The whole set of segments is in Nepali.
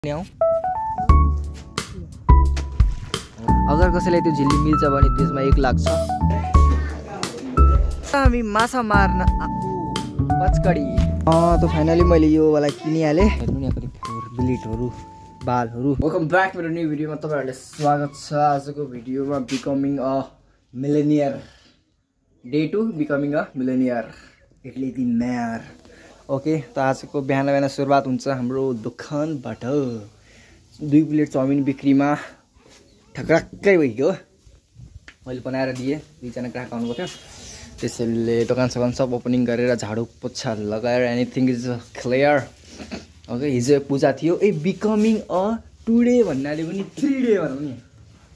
अगर कसैलाई त्यो झिल्ली मिल्छ भने त्यसमा 1 लाख छ। हामी माछा मार्न पचकडी त फाइनली मैले यो वाला किनिहालेँ। हेर्नु नि कति ब्लेडहरू बालहरू। वेलकम ब्याक मेरो न्यू भिडियोमा तपाईहरुलाई स्वागत छ। आजको भिडियोमा becoming a millionaire day 2 becoming a millionaire इटली दी म्यार। ओके त आजको बिहान बिहान सुरुवात हुन्छ हाम्रो दोकानबाट। 2 प्लेट चाउमिन बिक्रीमा ठक्राक्कै भइगयो। मैले बनाएर दिएँ, 2 जना ग्राहक आउनुभएको थियो। त्यसैले दोकान सकान सब ओपनिङ गरेर झाडु पोछा लगाएर एनिथिङ इज क्लियर। ओके हिजो पूजा थियो। बिकमिङ अ टुडे भन्नाले पनि 3 डे भनौँ नि,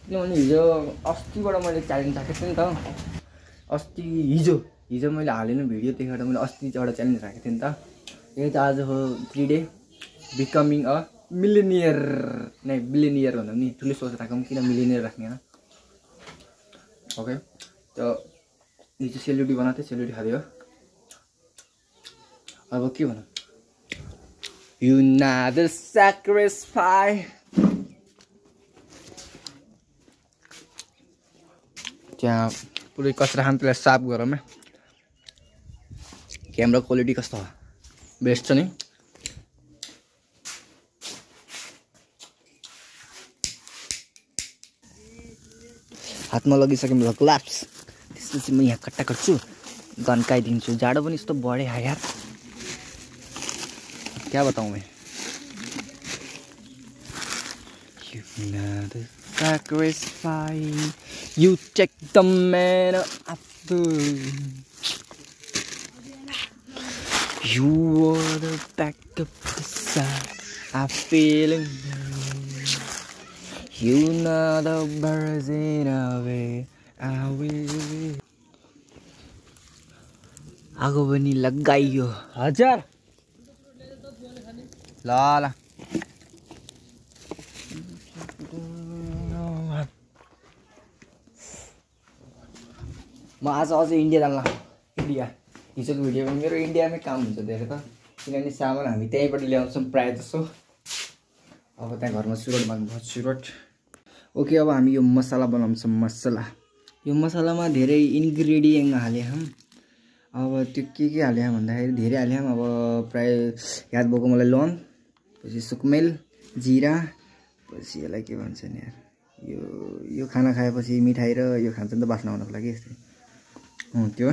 किनभने हिजो अस्तिबाट मैले च्यालेन्ज राखेको थिएँ नि त। हिजो मैले हालेन भिडियो, त्यहीबाट मैले अस्तिबाट च्यालेन्ज राखेको थिएँ नि त। यही त आज हो 3 डे बिकमिङ अ मिलेनियर। नै बिलिनियर भनौँ नि, ठुलो सोच राखौँ, किन मिलेनियर राख्ने होइन। ओके त हिजो सेलरोटी बनाएको थिएँ, सेलरोटी खाँदै हो। अब के भनौँ, You never sacrifice। त्यहाँ पुरै कचरा खान त्यसलाई साफ गरौँ है। क्यामेरा क्वालिटी कस्तो हो, बेस्ट छ नि। हातमा लगिसक्यो मेरो ग्लाभ्स। त्यसपछि म यहाँ कट्टा गर्छु, गन्काइदिन्छु। जाडो पनि यस्तो बढे यार, क्या बताऊँ मैं। You never sacrifice, you check the man after. You are the back of the side, I'm feeling you know the birds in away, I will. आगो पनि लगाइयो हजार ल म आज अझै इन्डिया जान लाग्यो। इन्डिया हिजोको भिडियोमा मेरो इन्डियामै काम हुन्छ धेरै त, किनभने सामान हामी त्यहीँबाट ल्याउँछौँ प्रायः जसो। अब त्यहाँ घरमा सुरट भन्नुभयो, सुरट। ओके अब हामी यो मसला बनाउँछौँ। यो मसलामा धेरै इन्ग्रेडियन्ट हालेँ हम। अब त्यो के हालेँ भन्दाखेरि धेरै हालेँ। अब प्राय याद भएको मलाई लौंग, पछि सुकमेल, जिरा, पछि यसलाई के भन्छ नि यार, यो खाना खाएपछि मिठाई र यो खान्छ नि त बास्ना आउनको लागि यस्तै। त्यो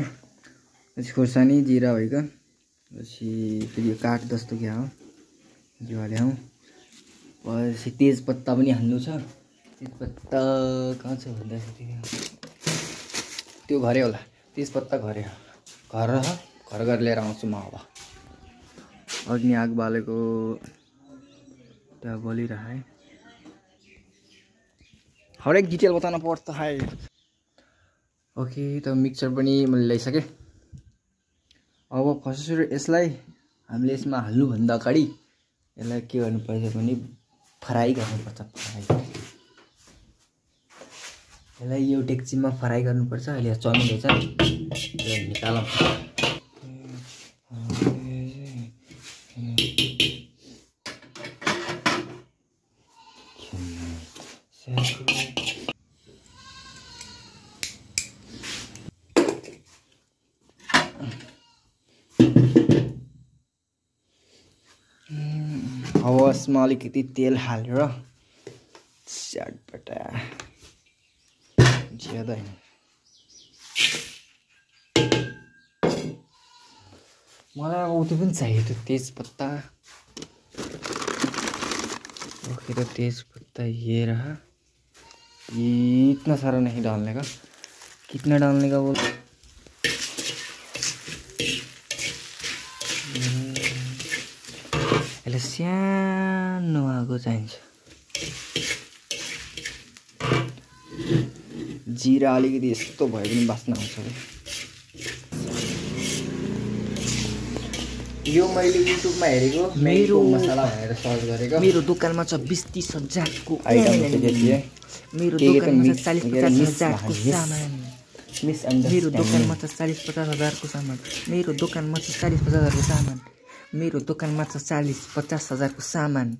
पछि खोर्सानी जिरा भइगयो। पछि फेरि यो काठ जस्तो क्या हो यो हाल्यौँ। पछि तेजपत्ता पनि हाल्नु छ। तेजपत्ता कहाँ छ भन्दाखेरि त्यो घरै होला, तेजपत्ता घरै घर घर लिएर आउँछु म। अब अग्नि आग बालेको त्यहाँ बलिरह है, हरेक डिटेल बताउन पर्छ है। ओके त मिक्सर पनि मैले ल्याइसकेँ। अब फर्स्ट सुरु यसलाई हामीले यसमा हाल्नुभन्दा अगाडि यसलाई के गर्नुपर्छ भने फ्राई गर्नुपर्छ। यसलाई यो डेक्चीमा फ्राई गर्नुपर्छ। अहिले चाउमिन रहेछ निकालौँ। अब यसमा अलिकति तेल हालेर चटपटा, ज्यादा होइन। मलाई अब उतो पनि चाहियो त्यो तेजपत्ता। ओके तो तेजपत्ता ये रहा। इतना सारा नहीं डालने का, कितना डालने का वो सानो आगो चाहिन्छ। जिरा अलिकति यस्तो भए पनि बास्ना आउँछ। यो मैले युट्युबमा हेरेको, मेरो मसला भनेर सर्च गरेको। मेरो दोकानमा छ 20-30 हजारको आइटम छ। मेरो दोकानमा छ 40-50 हजारको सामान। मेरो दोकानमा छ 40-50 हजारको सामान। मेरो दोकानमा छ 40-50 हजारको सामान। मेरो दोकानमा छ 40-50 हजारको सामान।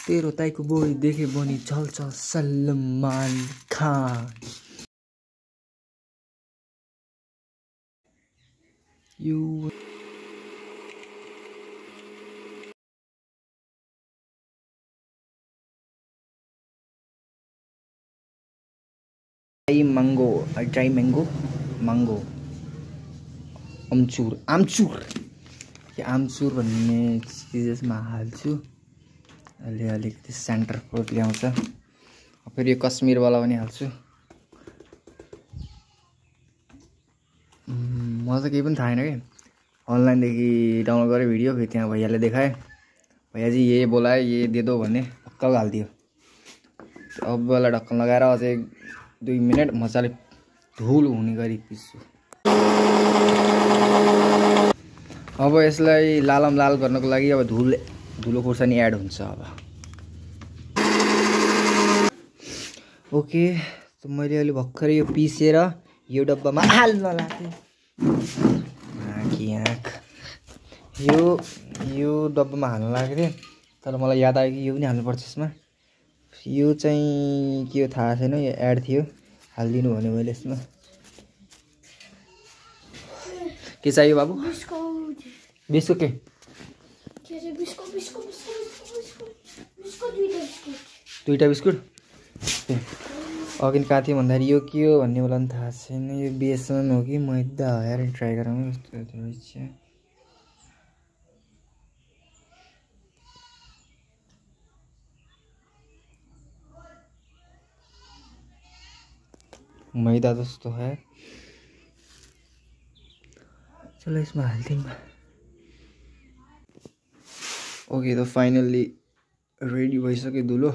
तेरो ताईको बोडी देखे बनी चल्छ सलमान खान। यो ड्राई मैंगो आमचुर आमचुर भन्ने चिजमा हाल्छु। अहिले अलिकति सेन्टर फ्रुट ल्याउँछ। फेरि यो कश्मीरवाला पनि हाल्छु। मलाई त केही पनि थाहा छैन कि अनलाइनदेखि डाउनलोड गरेँ भिडियो। फेरि त्यहाँ भैयाले देखाएँ, भैया जी ये बोलाए ये दे दो भन्ने भक्कल हालिदियो। अब वाला ढक्कन लगाएर अझै 2 मिनट मजाले धुलो हुने गरी पिस्छु। अब यसलाई लालम लाल गर्नको लागि अब धुलो खोर्सानी एड हुन्छ। अब ओके, त मैले अहिले भर्खरै यो पिसेर यो डब्बामा हाल्न लागेँ। यो डब्बामा हाल्न लागेको थिएँ, तर मलाई याद आयो कि यो पनि हाल्नुपर्छ यसमा। यो चाहिँ के हो थाहा छैन, यो एड थियो हालिदिनु भने मैले यसमा। के चाहियो बाबु? बिस्कुट के? दुईटा बिस्कुट। अघि कहाँ थियो भन्दाखेरि यो के हो भन्ने मलाई पनि थाहा छैन। यो बेसन हो कि मैदा हो यार, ट्राई गरौँ कस्तो रहेछ। मैदा जस्तो है। चलो इसमें हाल्दिउँ। ओके, त फाइनल्ली रेडी भइसक्यो धुलो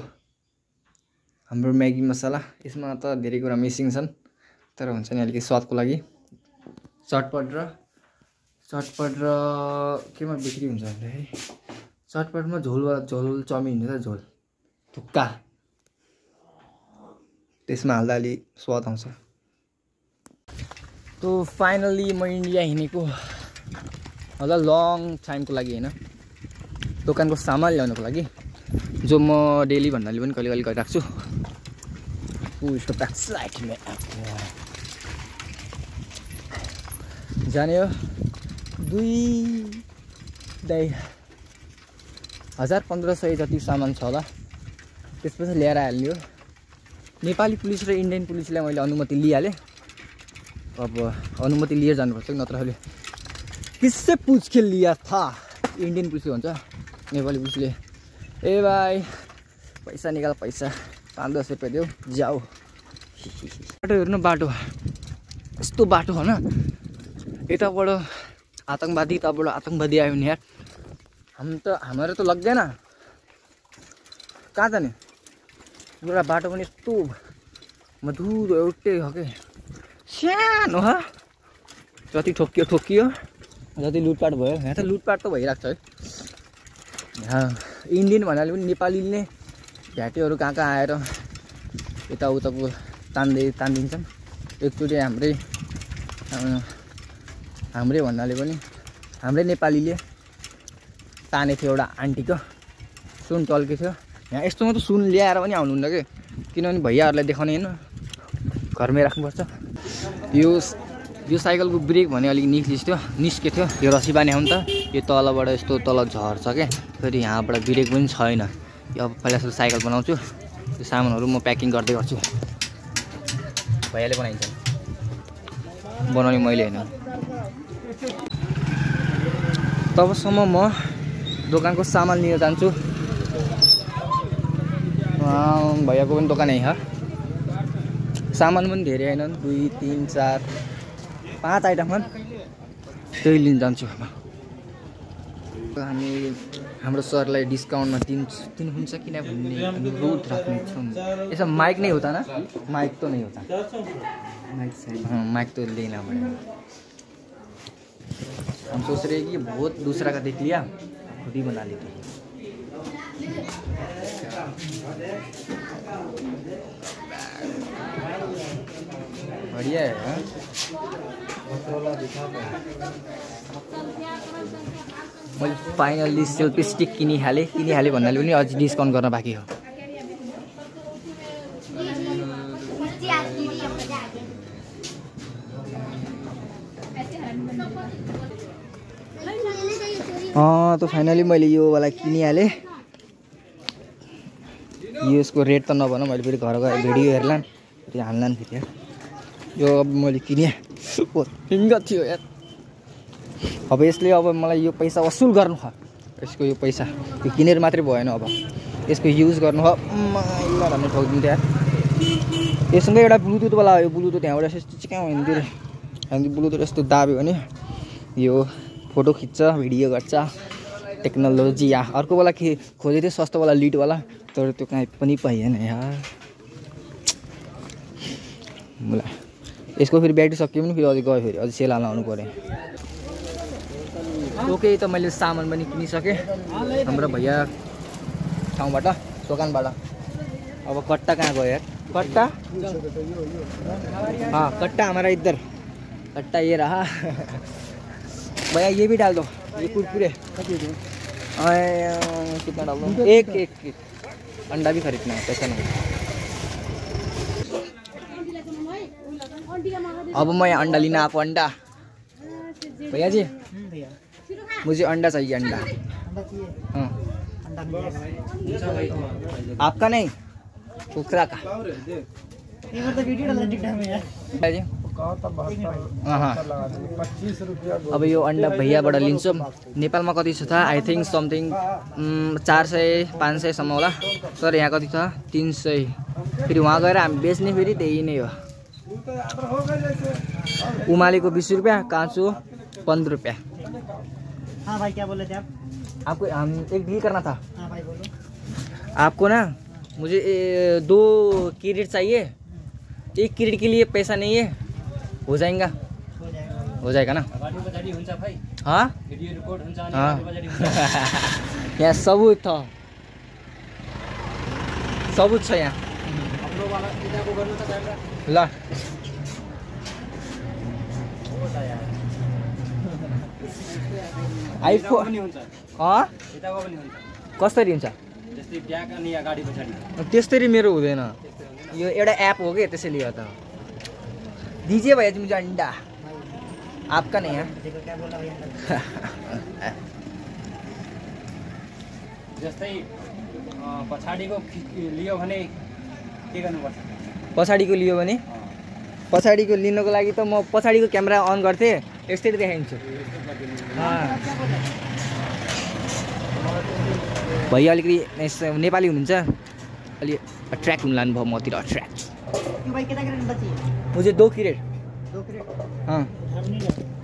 हाम्रो म्यागी मसाला। यसमा त धेरै कुरा मिसिङ छन्, तर हुन्छ नि अलिकति स्वादको लागि। चटपट र केमा बिक्री हुन्छ भन्दाखेरि चटपटमा झोल चाउमिन हुन्छ, झोल थुक्का, त्यसमा हाल्दा अलि स्वाद आउँछ। तो फाइनल्ली म इन्डिया हिँडेको होला लङ टाइमको लागि होइन, दोकानको सामान ल्याउनको लागि, जो म डेली भन्नाले पनि कहिले कहिले गरिरहेको छु। उसको ब्याक साइडमा जाने हो 2,000-1500 जति सामान छ होला। त्यसपछि ल्याएर हाल्ने हो। नेपाली पुलिस र इन्डियन पुलिसलाई मैले अनुमति लिइहालेँ। अब अनुमति लिएर जानुपर्छ, नत्र अहिले किससे पूछ के लिया था। इन्डियन पुलिसले भन्छ, नेपाली पुलिसले ए भाइ पैसा निकाल, पैसा 5-10 रुपियाँ देऊ जाऊ। बाटो हेर्नु, बाटो यस्तो बाटो हो न, यताबाट आतङ्कवादी यताबाट आतङ्कवादी आयो नि यार। हाम्रो त लाग्दैन कहाँ जाने। एउटा बाटो पनि यस्तो मधुरो एउटै हो कि सानो हो। जति ठोकियो जति लुटपाट भयो। यहाँ त लुटपाट त भइरहेको छ है। यहाँ इन्डियन भन्नाले पनि नेपालीले भ्याटेहरू कहाँ आएर यताउताको तानिदिन्छन्। एकचोटि हाम्रै भन्नाले पनि हाम्रै नेपालीले तानेको थियो एउटा आन्टीको, सुन टल्केको थियो। यहाँ यस्तोमा त सुन ल्याएर पनि आउनुहुन्न कि, किनभने भैयाहरूलाई देखाउने होइन, घरमै राख्नुपर्छ। यो साइकलको ब्रेक भने अलिक निस्केको थियो। यो रसी बानी हो नि त, यो तलबाट यस्तो तल झर्छ क्या। फेरि यहाँबाट ब्रेक पनि छैन। यो अब पहिला जस्तो साइकल बनाउँछु। त्यो सामानहरू म प्याकिङ गर्दै गर्छु। भैयाले बनाइन्छ, बनाउने मैले होइन। तबसम्म म दोकानको सामान लिन जान्छु। भैयाको पनि दोकान यही हो। सामान पनि धेरै होइन, 2, 3, 4, 5 आइटम छन्। त्यही लिन जान्छु। हाम्रो सरलाई डिस्काउन्टमा दिनुहुन्छ किनभने अनुरोध राख्नेछौँ। यसमा माइक नहीं होता ना, माइक तो नहीं होता, माइक तो लेना पड़ेगा। हम सोच रहे हैं कि बहुत दूसरा का देख लिया, खुद ही बना लेते हैं। बढ़िया है हाँ? मैले फाइनल्ली सेल्फी स्टिक किनिहालेँ भन्नाले पनि अझै डिस्काउन्ट गर्न बाँकी हो। त फाइनली मैले यो वाला किनिहालेँ। यसको रेट त नभन, मैले फेरि घर गएर भिडियो हेर्ला फेरि हाल्ला नि फेरि यार। यो अब मैले किनेँ महँगो थियो यार। अब यसले अब मलाई यो पैसा वसुल गर्नु हो। यसको यो पैसा यो किनेर मात्रै भएन, अब यसको युज गर्नु हो। ल भन्ने ठोकिदिन्थ्यो यार। यससँगै एउटा ब्लुटुथ वाला हो। यो ब्लुटुथ यहाँबाट यस्तो चाहिँ कहाँ हुन्थ्यो रे, हामी ब्लुटुथ यस्तो दाब्यो भने यो फोटो खिच्छ, भिडियो गर्छ। टेक्नोलोजी या अर्को वाला के खोजेको थियो सस्तो वाला लिड वाला, तर त्यो कहीँ पनि पाइएन यार। मलाई यसको फेरि ब्याट्री सकियो भने फेरि अझै गयो, फेरि अझै सेल हाल्न आउनु पऱ्यो। ओके, त मैले सामान पनि किनिसकेँ हाम्रो भैया ठाउँबाट, दोकानबाट। अब कट्टा कहाँ गयो यार? कट्टा हाँ, कट्टा हमारा इधर, कट्टा ये रहा। भैया ये भी डाल दो, ये कुरकुरे कितना डाल दो? एक अंडा भी खरीदना है, पैसा नहीं। अब मैं अंडा लेना, आप अंडा भैया जी, मुझे अंडा चाहिए, अंडा। हाँ, आपका नहीं, कुकरा का। अब यो अंडा भैयाबाट लिन्छौँ। नेपालमा कति छ थाहा? आई थिङ्क समथिङ 400-500 सम्म होला, तर यहाँ कति छ? 300। फेरि वहाँ गएर हामी बेच्ने फेरि त्यही नै हो। उमालेको 20 रुपियाँ, काँचो 15 रुपियाँ। हाँ भाई, क्या बोले थे आप? आपको हम एक डील करना था। हाँ भाई बोलो। आपको ना मुझे 2 क्रेडिट चाहिए। 1 क्रेडिट के लिए पैसा नहीं है, हो जाएगा? हो जाएगा ना? हाँ हाँ। यहाँ सबूत था, सबूत छ यहाँ। ल आइफोन कसरी हुन्छ? त्यस्तरी मेरो हुँदैन, यो एउटा एप हो कि त्यसैले गर्दा। दीजिए भैया जी मुझे अंडा, आपका नहीं है। जस्तै पछाडिको लियो भने के गर्नुपर्छ? पछाडिको लियो भने पछाडिको लिनको लागि त म पछाडिको क्यामेरा अन गर्थेँ, यस्तै देखाइदिन्छु। भैया अलिकति नेपाली हुनुहुन्छ, अलि अट्र्याक्ट हुन लानुभयो मतिर, अट्र्याक्ट। मुझे 2 क्रेट। हाँ,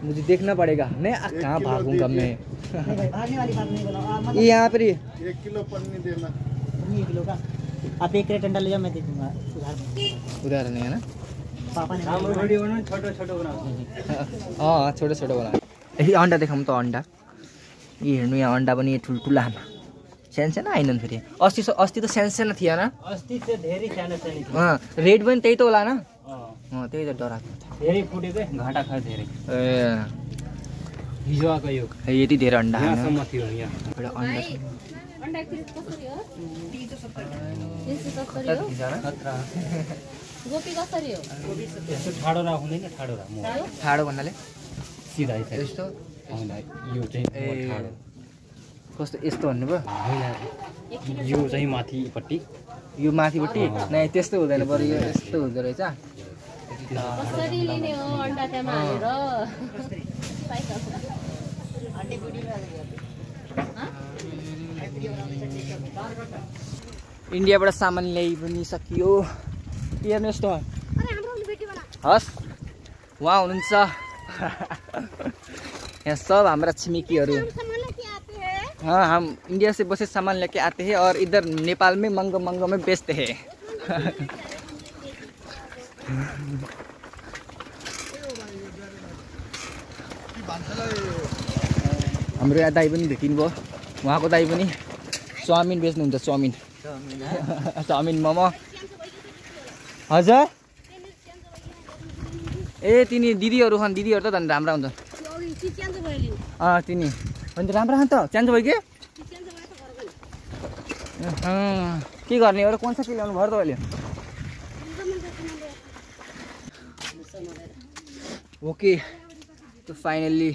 मुझे देखना पड़ेगा। नहीं कहाँ भागूंगा मैं। ये यहाँ पर 1 किलो पन्नी देना। 1 किलो का आप 1 क्रेट अंडा ले जाओ, मैं दे दूंगा उधार नहीं है ना? पापा ने वीडियो बनाउनु, छोटो छोटो बनाउनु। अँ, छोटो छोटो बनाउनु। ए अंडा देखाउँ त अंडा। ये हेर्नु यहाँ अंडा पनि ठुल्ठुला सानो आएनन् फेरि। अस्ति त सानो थिएन, अस्ति चाहिँ धेरै सानो सानो थियो। अँ, रेट पनि त्यही त होला न? त्यही त डराएको धेरै फुटेको, घाटा खायो धेरै। ए हिजो आएको यो यति धेरै अंडा यहाँसम्म थियो। यहाँ एउटा अंडा अंडा कसरी हो? 370 हो। गोपी कसरी हो? यस्तो ठाडो रा हुँदैन, ठाडो रा ठाडो भन्नाले सिधा यस्तो यो चाहिँ ठाडो। कस्तो यस्तो भन्नुभयो? यो चाहिँ माथिपट्टि, यो माथिपट्टि नै त्यस्तो हुँदैन, बरु यो यस्तो हुँदो रहेछ। कसरी लिने हो अंडा त्यहाँ हालेर? इन्डियाबाट सामान ल्याइ पनि सकियो। हेर्नुहोस् त, हस् उहाँ हुनुहुन्छ। यहाँ सब हमारा छिमेकीहरू। हाँ, हम इंडिया से बसे सामान लेके आते हैं और इधर नेपाल में महंगो महंगो में बेचते हैं। हाम्रो यहाँ दाइ पनि भेटिनु भयो। उहाँको दाइ पनि चाउमिन बेच्नुहुन्छ, चाउमिन चाउमिन मोमो। हजुर ए तिनी दिदीहरू छन्, दिदीहरू त झन् राम्रा हुन्छ। तिनी अन्त राम्रो खान्छ त च्यान्चो भयो के गर्ने एउटा कोन के ल्याउनु भयो तपाईँले ओके त फाइनल्ली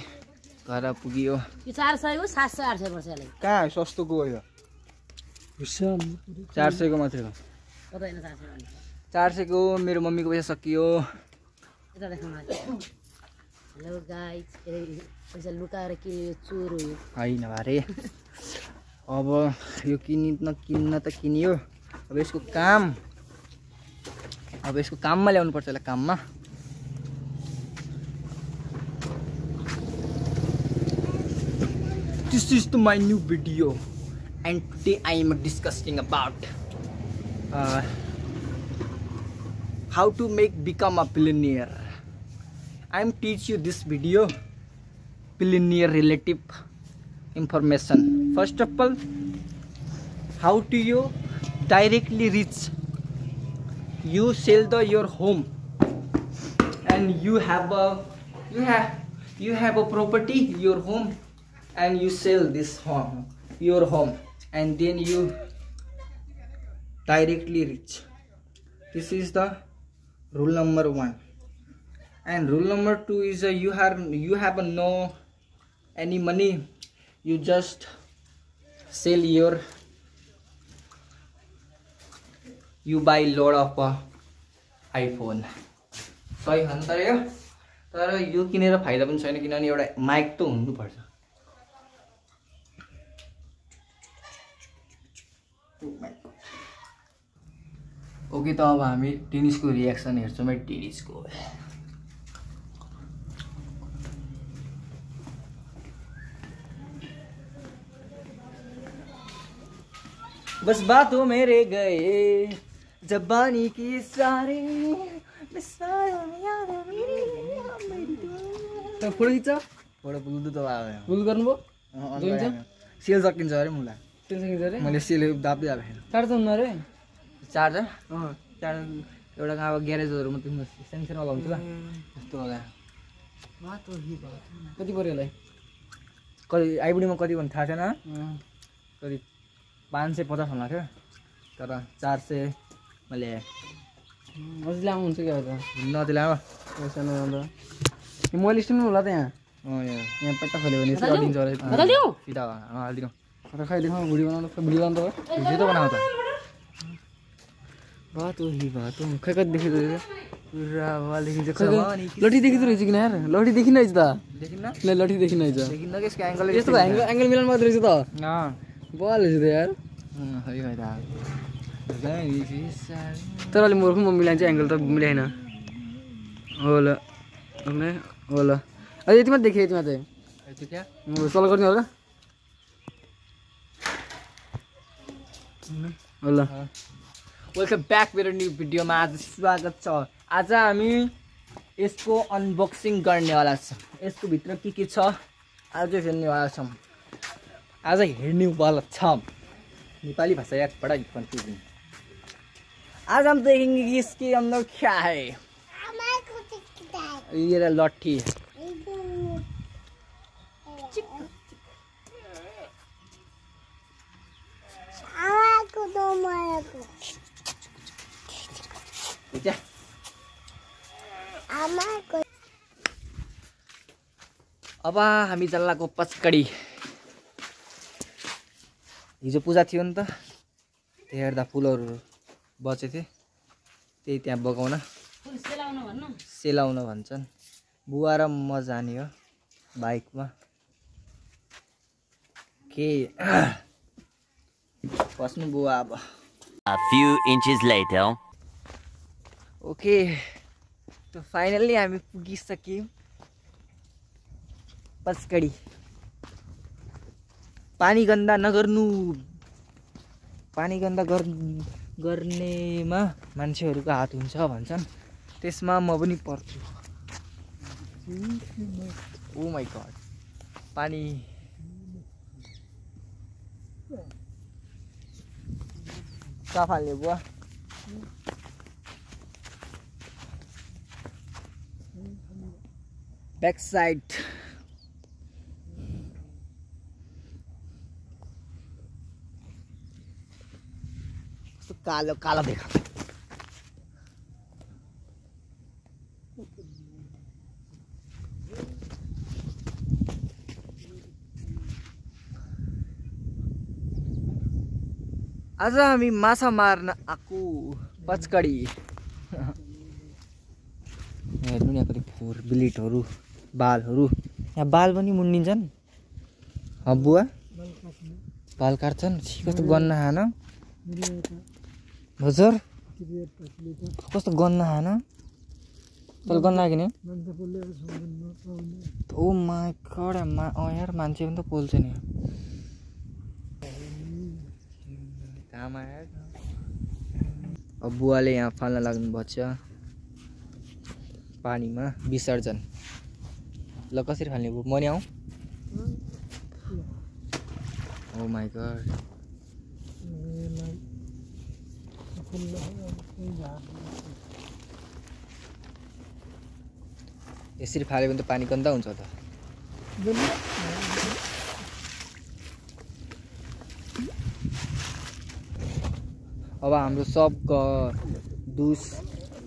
घर पुग्यो यो 400 हो 700 800 पर्छ यसलाई कहाँ सस्तो गयो 400 को मात्रै हो कता हैन 400 400 को मेरो मम्मीको पैसा सकियो यता देखाउन हेलो गाइस पैसा लुकाएर के चोर हो यो हैन भारे अब यो किन्न त किनियो अब यसको काममा ल्याउनु पर्छ यसलाई काममा This is my new video and today I am discussing about how to become a billionaire. I am teach you this video billionaire relative information. First of all, how do you directly reach? You sell your home and you have a property, your home, and you sell this home, your home, and then you directly reach. This is the rule number 1. And rule number 2 is you have no any money, you just sell you buy lot of iPhone. सही हो नि त यो तर यो किनेर फाइदा पनि छैन किनभने एउटा माइक त हुनु पर्छ ओके त अब हामी टेनिसको रियाक्सन हेर्छौँ है टेनिसको बस बातों में रह गए जबानी की सारे फोटो खिच्छ फोटो पुग्दो त फुल गर्नुभयो सेल सकिन्छ अरे मुला सेल सकिन्छ अरे मैले सेल दाब्दै अब चार्ज हुनु अरे चार्जर एउटा अब ग्यारेजहरू मात्रै सानो लगाउँछु ल त्यस्तो लगायो कति पर्यो यसलाई कति आइपुग्नेमा कति भन्नु थाहा छैन कति 550 हुन थियो तर 400 मैले अझै ल्याउनु हुन्छ क्या त नदिला हो पैसा नआउँदा मैले स्टिम होला त यहाँ यहाँ पट्टा खोल्यो भने अडिन्छ अरे सिधा हालिदिनु खै खै देखाउँ भिडियो बनाउनु त भिडियो त बनाऊ त बाटो खै कति देखिँदो पुरा वाल देखिन्छ लट्ठी देखिँदो रहेछ किन यार लट्ठी देखिन रहेछ त देखिन्न ल लट्ठी देखिन रहेछ देखिन्न कि यसको एंगल यस्तो एंगल मिलाउनु मात्र रहेछ त बल रहेछ त यार तर अलि मूर्ख म मिलाइन्छ एंगल त मिलाएन होला होला अझै यति मात्र देखियो यति मात्रै सल गर्ने होला होला वेलकम ब्याक मेरो न्यू भिडियोमा आज स्वागत छ आज हामी यसको अनबक्सिङ गर्नेवाला छौँ यसको भित्र के छ आज हेर्नेवाला छौँ आज हेर्नेवाला छौँ नेपाली भाषा याद बड़ा कंफ्यूजिंग आज हम देखेंगे कि इसके अंदर क्या है ये लट्ठी अब हामी जल्लाको पचकडी हिजो पूजा थियो नि त त्यही हेर्दा फुलहरू बचे थिए त्यही त्यहाँ बगाउन सेलाउन भन्छन् बुवा र म जाने हो बाइकमा के बस्नु बुवा अब A few inches later. Okay त फाइनल्ली हामी पुगिसक्यौँ पचकडी पानी गन्दा नगर्नु पानी गन्दा गर्नेमा मान्छेहरूको हात हुन्छ भन्छन् त्यसमा म पनि पर्छु ओ माय गॉड पानी फाल्ने बुवा बैक साइड कस्तो कालो कालो देखा। आज हामी माछा मार्न आएको पचकडी। हेर्नु नि कति फोर ब्लेडहरू बालहरू यहाँ बाल पनि मुन्निन्छन्। बुवा बाल काट्छन् कस्तो गन्न हान हजुर कस्तो गन्न हान तल गन्न लाग्यो नि ओ माई गॉड यार मान्छे पनि त पोल्छ नि काम आयो। अब बुवाले यहाँ फाल्न लाग्नु भएछ पानीमा विसर्जन। ल कसरी फाल्ने म नि आउँ ओ माई गॉड यसरी फाल्यो भने त पानी गन्दा हुन्छ त। अब हाम्रो सब दुस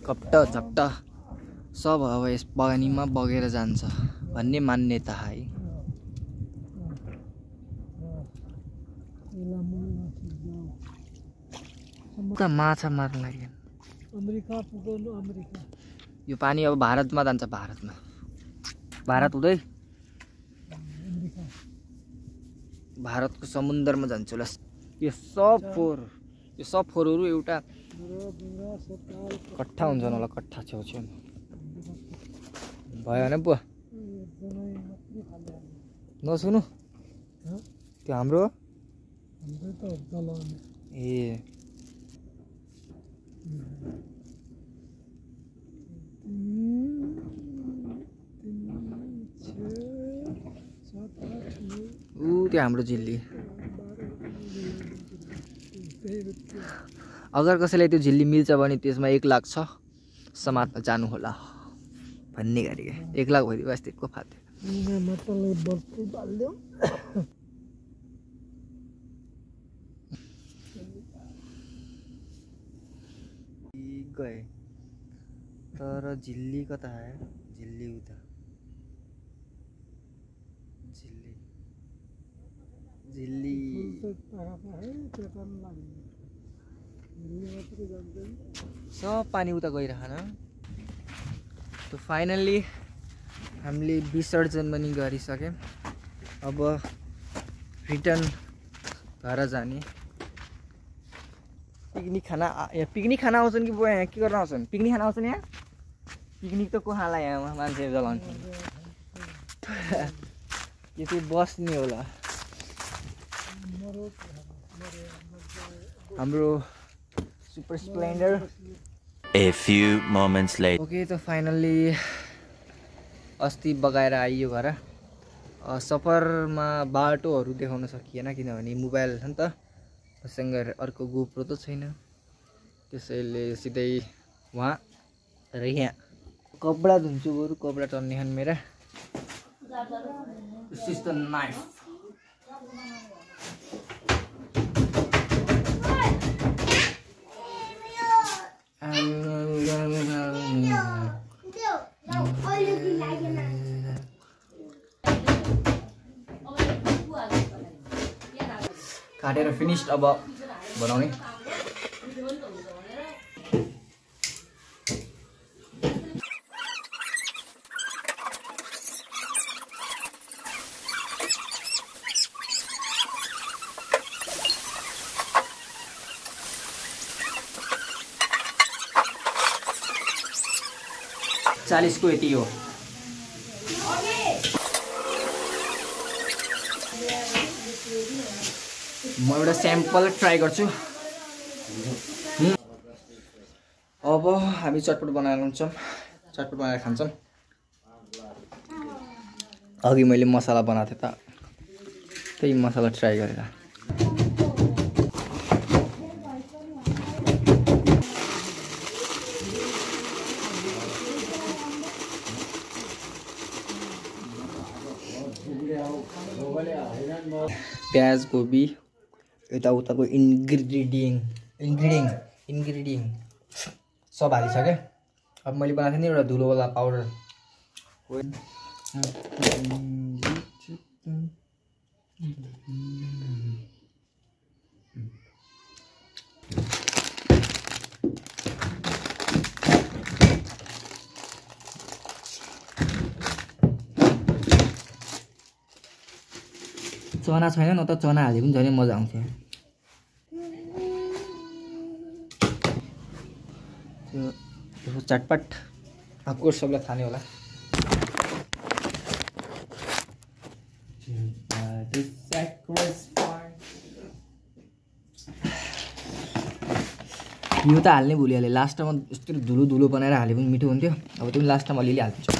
कप्ट झप्ट सब अब यस पानीमा बगेर जान्छ भन्ने मान्यता है। माछा मार्न लाग्यो यो पानी अब भारतमा जान्छ। भारत हुँदै भारतको समुद्रमा जान्छ। ल यो सब फोरहरू एउटा कट्ठा हुन्छन् होला कट्ठा छेउछेउ भयो भने बुवा नसुनु त्यो हाम्रो ए त्यो हाम्रो झिल्ली। अगर कसैलाई त्यो झिल्ली मिल्छ भने त्यसमा 1 लाख छ समात्न जानु होला भन्ने गरी 1 लाख भइदियो अस्ति को फाल्थ्यो। गए तर झिल्ली कता आयो झिल्ली उता झिल्ली सब पानी उता गइरहन। तो फाइनली हामीले विसर्जन पनि गरिसक्यौँ। अब रिटर्न घर जाने। पिकनिक खाना आउँछन् कि बुवा यहाँ के गर्न आउँछन्? पिकनिक खाना आउँछन् यहाँ? पिकनिक त को खाला यहाँ मान्छे जलाउँछ यो चाहिँ बस्ने होला हाम्रो super Splendor. A few moments later. Okay त फाइनल्ली अस्ति बगाएर आइयो घर। सफरमा बाटोहरू देखाउन सकिएन किनभने मोबाइल छ नि त मसँग अर्को गोप्रो त छैन त्यसैले सिधै वहाँ र यहाँ कपडा धुन्छु बरु कपडा टन्ने छन् मेरा। This is the knife. काटेर फिनिस्ड अब बनाउने। चालीस को यति हो। म एउटा स्याम्पल ट्राई गर्छु। अब हामी चटपट बनाएर खान्छौँ। अघि मैले मसला बनाएको थिएँ त त्यही मसला ट्राई गरेर। प्याज गोभी यताउताको इन्ग्रिडियन्ट इन्ग्रिडियन्ट सब हालिसकेँ। अब मैले बनाएको थिएँ नि एउटा धुलोवाला पाउडर। चना छैन न त चना हाले पनि झनै मजा आउँथ्यो। त्यो चटपट अफकोर्स सबलाई खाने होला। यो त हाल्नै भुलिहालेँ, लास्टमा यस्तो धुलो धुलो बनाएर हाले पनि मिठो हुन्थ्यो। अब त्यो पनि लास्टमा अलिअलि हाल्छु।